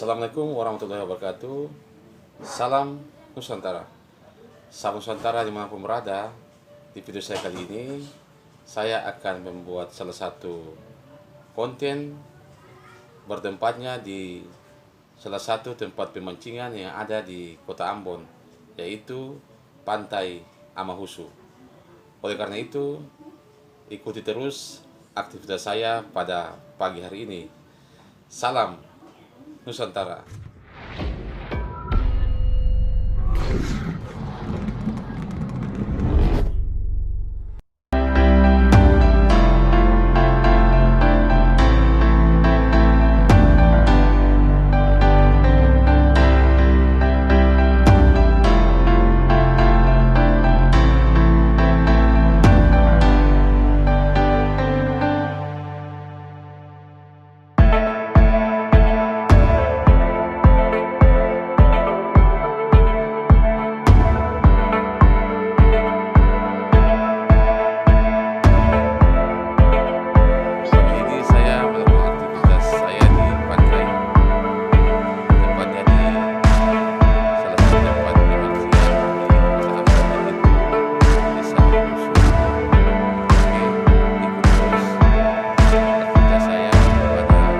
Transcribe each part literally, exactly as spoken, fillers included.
Assalamualaikum warahmatullahi wabarakatuh. Salam Nusantara. Salam Nusantara dimanapun berada, di video saya kali ini, saya akan membuat salah satu konten bertempatnya di salah satu tempat pemancingan yang ada di Kota Ambon, yaitu Pantai Amahusu. Oleh karena itu, ikuti terus aktivitas saya pada pagi hari ini. Salam Nusantara. Pagi ini saya melakukan aktivitas saya di pantai, tepatnya di salah satu tempat pemancingan di Kota Ambon, yaitu Desa Kusu. Oke, ikuti terus aktivitas saya pada pagi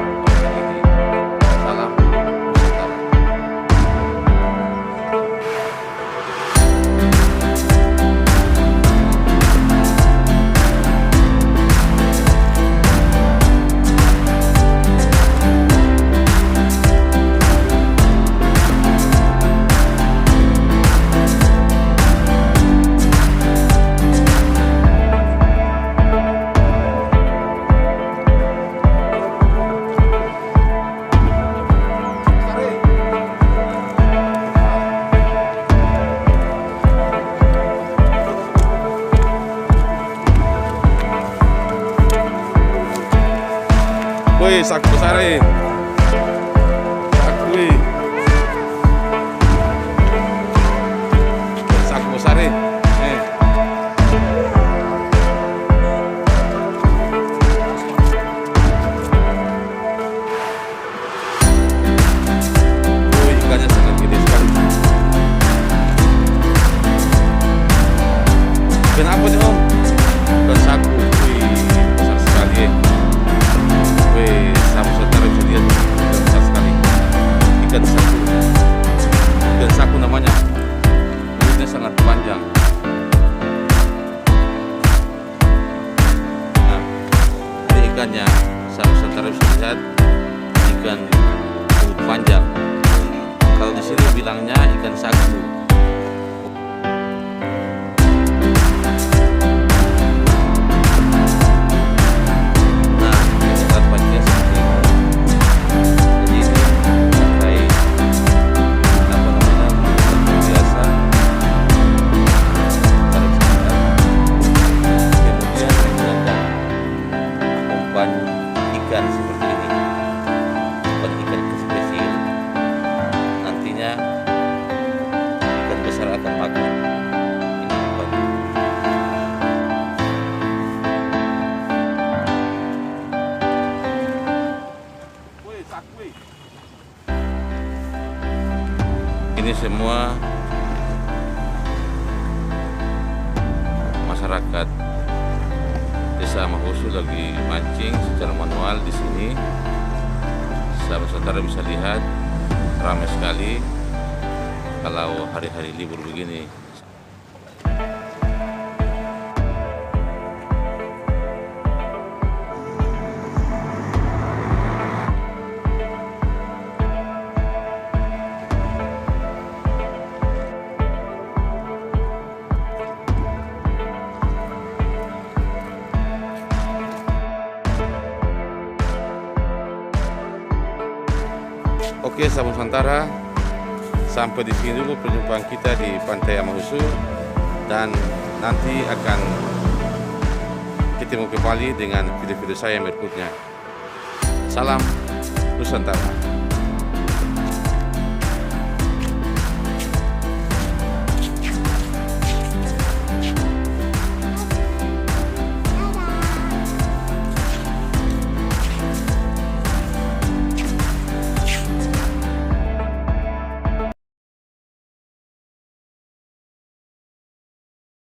ini. Salam Nusantara. Woi, saku basar e. Saku e. Saku basar e. Eh. Oh, ikannya sangat gede sekali. Ikan apa nih, Om? Ikan saku. Wih, besar sekali, eh. Wih, sama saudara bisa lihat, ikan besar sekali. Ikan saku. Ikan saku namanya. Mulutnya sangat panjang. Nah, ini ikannya, salah satu bisa lihat ikan perut panjang. Kalau di sini bilangnya ikan sagu. Nah, ini tempat pancingnya seperti ini. Jadi, ini pakai, apa namanya, biasa. Taruh sebentar. Kemudian menggunakan umpan ikan seperti ini. Umpan ikan kecil-kecil. Nantinya ikan besar akan makan. Ini umpan. Ini semua masyarakat Desa Amahusu lagi mancing secara manual di sini. Saudara bisa lihat, ramai sekali kalau hari-hari libur begini. Oke, sahabat Nusantara, sampai di sini dulu perjumpaan kita di Pantai Amahusu, dan nanti akan ketemu kembali dengan video-video saya yang berikutnya. Salam Nusantara.